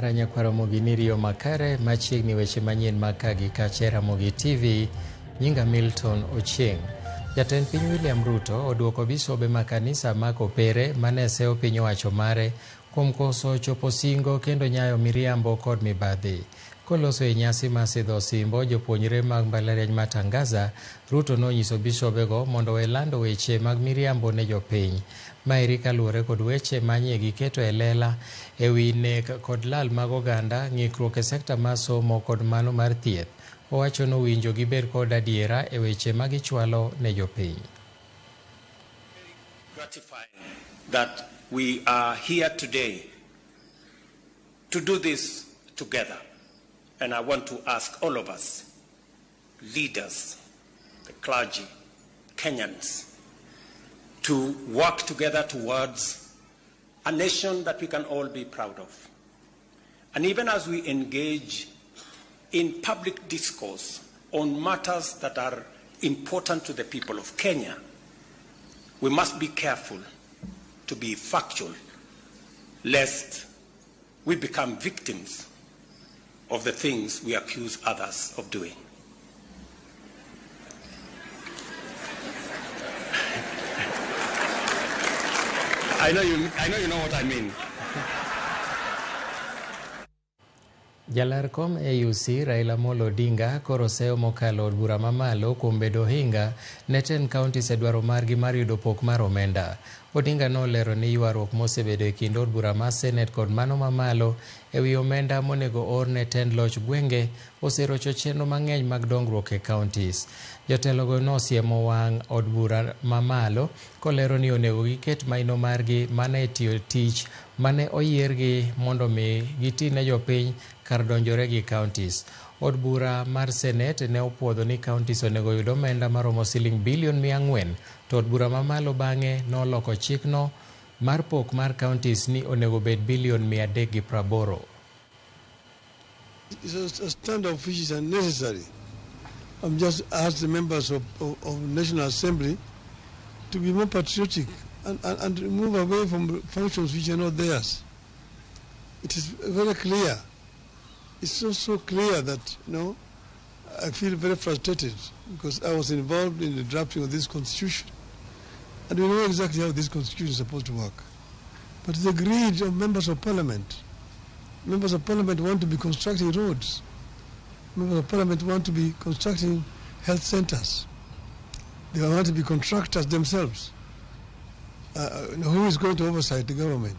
mara nyakwar Ramogi ni riyo makare machiegni weche manyien mag ka gi kacha e Ramogi TV. Nyinga Milton Ochieng. Jatend piny William Ruto oduoko bisobe ma kanisa ma Kopere mane seyo piny owacho mare kuom koso chopo singo kendo nyayo miriambo kod mibadhi. Koloso e nyasi mar sidho osimbo jopuonjre mag mbalariany ma Tangaza, Ruto nonyiso bishobego mondo owe lando weche mag miriambo ne jopiny. Maeri kaluwore kod weche manye giketo e lela e wi nek kod lal mag oganda, ng'ikruok e sekta mar somo kod mano mar thieth. Owacho ni owinjo gibed kod adiera e weche ma gichwalo ne jopiny. Gratifying that we are here today to do this together. And I want to ask all of us, leaders, the clergy, Kenyans, to work together towards a nation that we can all be proud of. And even as we engage in public discourse on matters that are important to the people of Kenya, we must be careful to be factual, lest we become victims of the things we accuse others of doing. I know you know what I mean. Jalar kom AUC Raila Amolo Odinga koro seyo mokalo od bura mamalo kuom bedo ohinga ne 10 counties e dwaro margi mar yudo pok mar omenda. Odinga nolero ni ywaruok mosebedo e kind od bura mar Senate kod mano mamalo e wi omenda monego or ne tend loch gwenge oserocho chenro mang'eny mag dongruok e counties. Jotelogo nosiemo wang' od bura mamalo kolero ni onego giket maino margi mana e tiyo tich mane oyiergi mondo mi giti ne jopiny kar donjore gi counties. Od bura mar Senate ne opuodho ni counties onego oyud omenda maromo siling bilion 400 to od bura mamalo bang'e noloko chikno mar pok mar counties ni onego bed bilion 380. It's a standoff which is unnecessary. I'm just asked the members of National Assembly to be more patriotic and move away from functions which are not theirs. It is very clear. It's so clear that, you know, I feel very frustrated because I was involved in the drafting of this constitution. And we know exactly how this constitution is supposed to work. But the greed of members of parliament. Members of parliament want to be constructing roads. Members of parliament want to be constructing health centers. They want to be contractors themselves. Who is going to oversight the government?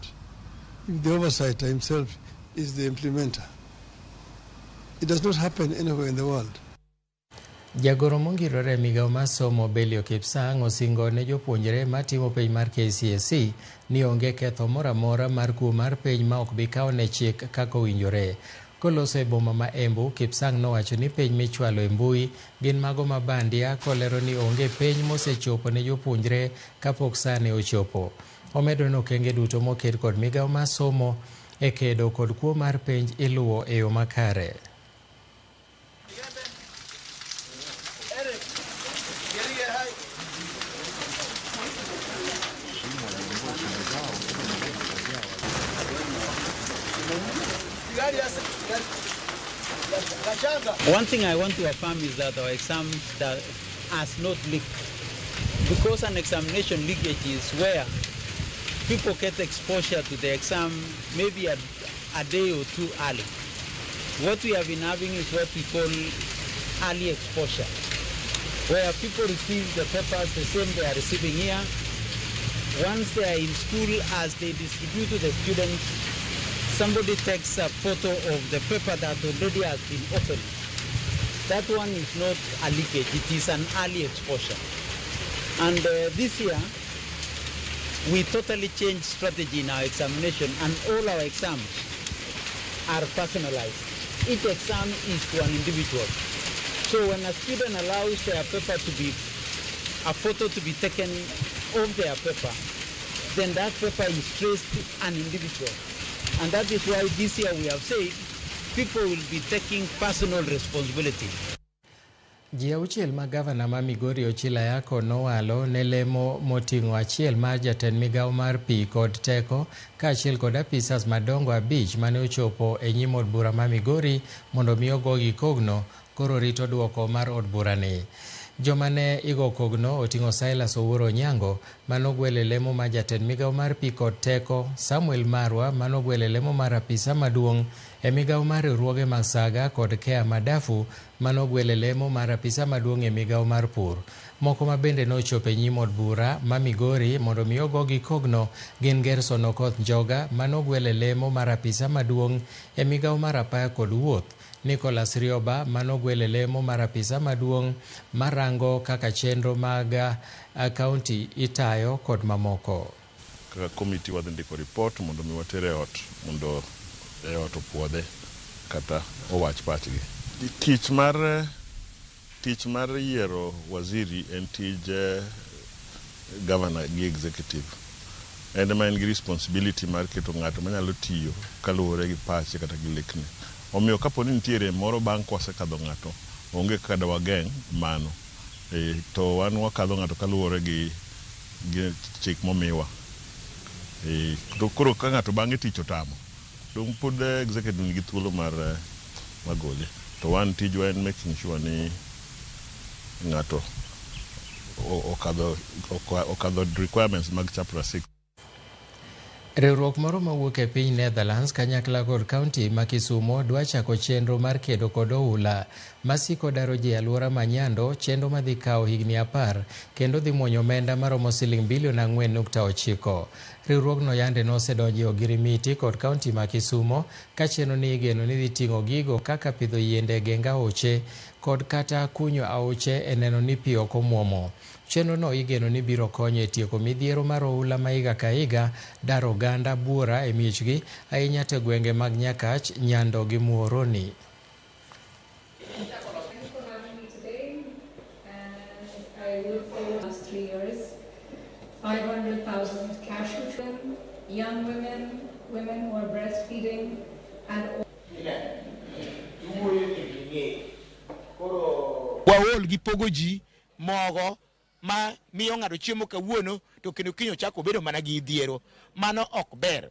If the oversighter himself is the implementer. It does not happen anywhere in the world. Jagoro mongirore e migawo mar somo Belio Kipsang osingo ne jopuonjre matimo penj mar KCSE ni onge ketho moro amora mar kuo mar penj ma ok bi kaw ne chik kaka owinjore. Koloso e boma ma Embu, Kipsang nowacho ni penj michwalo e mbui gin mago ma bandia kolero ni onge penj mosechopo ne jopuonjre kapok sane ochopo. Omedo ni okenge duto moket kod migawo mar somo e kedo kod kuo mar penj iluwo e yo makare. One thing I want to affirm is that our exam that has not leaked, because an examination leakage is where people get exposure to the exam maybe a day or two early. What we have been having is what we call early exposure, where people receive the papers the same they are receiving here. Once they are in school, as they distribute to the students, somebody takes a photo of the paper that already has been opened. That one is not a leakage, it is an early exposure. And this year, we totally changed strategy in our examination, and all our exams are personalized. Each exam is to an individual. So when a student allows their paper to be, a photo to be taken of their paper, then that paper is traced to an individual. And that is why this year we have said people will be taking personal responsibility. Ji auchiel ma gavana ma Migori Ochilo Ayacko nowalo ne lemo moting'o achiel mar jatend migawo mar pi kod teko kaachiel kod apisas madongo 5 mane ochopo e nyim od bura ma Migori mondo mi ogogi kogno koro rito duoko mar od burani. Joma ne igo kogno oting'o Silas Owuor Onyango manogwelo e lemo mar jatend migawo mar pi kod teko, Samuel Marwa manogwelo e lemo mar apisa maduong' e migawo mar riwruoge mag Saga kod Kea Madafu manogwelo e lemo mar apisa maduong' e migawo mar pur. Moko ma bende nochopo e nyim od bura ma Migori mondo mi ogogi kogno gin Gerson Okoth Njoga manogwelo e lemo mar apisa maduong' e migawo mar apaya kod wuoth, Nicholas Rioba manogwelo e lemo mar apisa maduong' marango kaka chenro mag kaunti itayo kod mamoko. Kaka komiti wadhi ndiko report mondo mi water e ot mondo e ot opuodhe kata owach pachgi. Tich mar yiero waziri en tij governor gi executive. En ema en gi responsibility mar keto ng'ato manyalo tiyo kaluwore gi pache kata gi lekne. Omiyo kapo ni nitiere moro bang' kwasekadho ng'ato, onge kaka dawageng' mano. To wan wakadho ng'ato kaluwore gi chik momiwa. To koro ka ng'ato bang'e tich otamo, dong' pod executive nigi thuolo mar gole. To wan tijwa en making sure ni ng'ato okadho requirements mag chapter 6. Riwruok moro mawuok e piny Netherlands kanyakla kod kaunti ma Kisumo dwa chako chenro mar kedo kod oula masiko daro ji e alwora ma Nyando, chenro madhi kawo higni 10 kendo dhi muonyo omenda maromo siling bilion 4.9. Riwruogno yande nosedonjo e ogirimiti kod kaunti ma Kisumo ka chenro ni igeno ni dhi ting'o gigo kaka pidho yiende e geng aoche kod kata kunyo aoche e neno ni pi ok omuomo. Chenrono igeno ni biro konyo e tieko midhiero mar oula ma higa ka higa daro oganda buora e miechgi, ahinya to e gwenge mag Nyakach, Nyando gi Muhoroni. Waol gi pogo ji mogo ma miyo ng'ato chiemo kawuono to kendo kiny ochako obedo mana gi dhiero. Mano ok ber.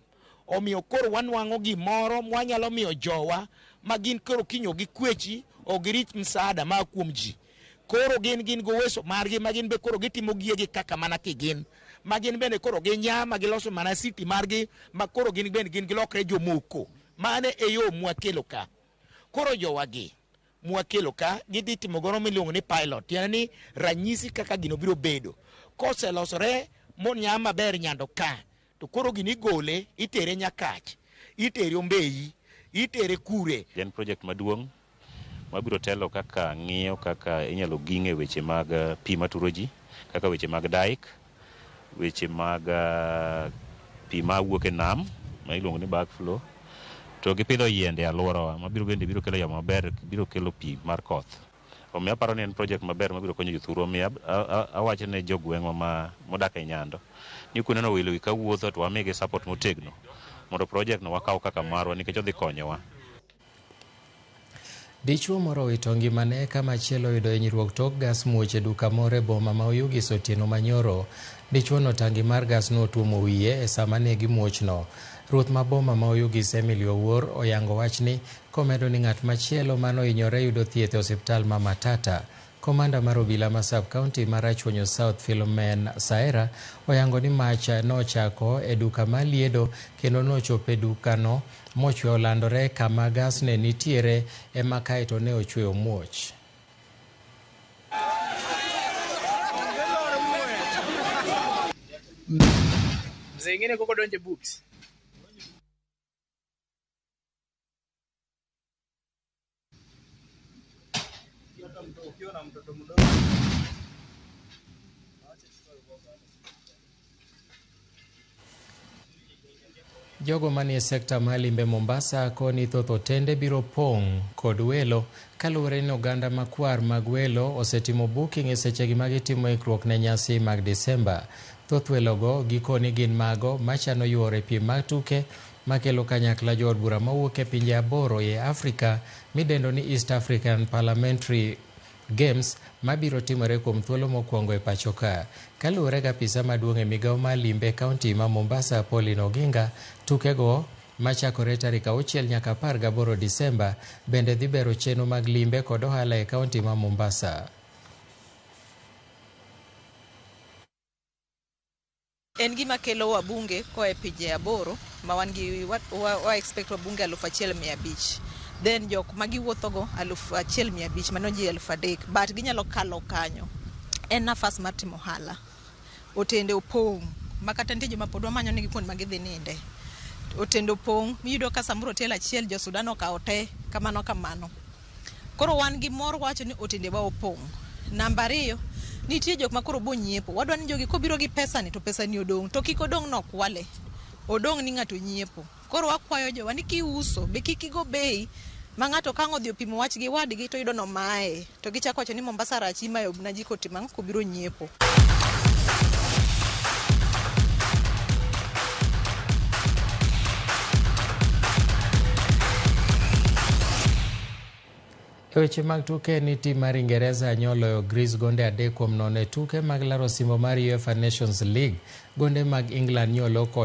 Omiyo koro wanwang'o gimoro mwanyalo miyo jowa ma gin koro kiny ok gikwechi, ok girit msaada ma kuom ji. Koro gin goweso margi ma gin be koro gitimo giegi kaka mana kigin. Ma gin bende koro ginya ma giloso mana city margi ma koro gin bende gin gilokre jomoko. Mano e yo mwakelo ka. Koro jowagi mwakelo ka gidhi timo goro miluongo ni pilot, tiende ni ranyisi kaka gino biro bedo. Koselosore monya maber Nyando ka, to koro gini igole itere Nyakach, itere Ombeyi, itere Kure. En project maduong' mabiro telo kaka ng'iyo kaka inyalo ging'e weche mag pi maturo ji, kaka weche mag dike, weche mag pi mawuok e nam ma iluongo ni backflow, to gipidho yiende e alworawa mabiro bende biro kelo yamo maber, biro kelo pi mar koth. Omiyo aparo ni en project maber mabiro konyo jothurwa. Omiyo awacho ne jogweng'wa ma modak e Nyando ni kuneno welo gi kawuotho to wamigi support motegno mondo project no wakaw kaka marwa nikech odhi konyowa. Dichuo moro owito ngimane ka machielo oyudo hinyruok tok gas muoch e duka moro e boma ma Oyugis otieno manyoro. Dichuo no tangi mar gas notuomo wiye e sama ne gimuochno. Ruoth ma boma ma Oyugis Emily Owuor oyango wachni komedo ni ng'at machielo manohinyore yudo thieth e osiptal ma Matata. Komanda mar obila ma sub county ma Rachuonyo South Philomen Saera oyango ni mach nochako e duka mar liedo kendo nochopo e dukano mochwe olandore kama gas ne nitiere ema kaeto ne ochweyo muoch. Mzee ingine koko donje books. Jogo manie sekta mar limbe Mombasa koni thoth otende biro pong' kod welo kaluwore ni oganda makwar mag welo osetimo booking e sechegi ma gitimo ikruok ne nyasi mag Desemba. Thoth welogo gikoni gin mago machano yuoro e piem mag tuke makelo kanyakla jood bura mawuok e pinje 8 e Afrika midendo ni East African Parliamentary Games mabiro timore kuom thuolo mokwongo e pacho ka. Kaluwore gi apisa maduong' e migawo mar limbe e kaunti ma Mombasa Pauline Oginga, tukego machakore tarik 6 nyaka 18 Disemba bende dhi bero chenro mag limbe kod ohala e kaunti ma Mombasa. En gima kelo wabunge koa e pinje 8 ma wan gi wa expect wabunge 1500. Then jok ma giwuothogo 1500, mano ji 3000, but ginyalo kalo kanyo. En nafas mar timo ohala. Otende opong' ma kata nitie joma pod wamanyo negi kuond ma gidhi ninde. Otende opong' miyudo ka samoro otel achiel jo Sudan okawo te kamano kamano. Koro wan gi mor wacho ni otende wa opong'. Namba 2, nitie jok ma koro bo nyiepo. Wadwa ni jogi kobiro gi pesa ni to pesa ni odong'. To kik odong' nokwale. Odong' ni ng'ato nyiepo. Koro wakwayo jowa ni kiuso be kik igo bei ma ng'ato ka ang' odhi opimo wach gi wadgi to yudo nomaye. To gichako wacho ni Mombasa rach imayo na ji kotimo ang'o kobiro nyiepo. E weche mag tuke ni tim mar Ingereza nyoloyo Greece gonde 3-0 e tuke mag laro osimbo mar UEFA Nations League. Gonde mag England nyolo kod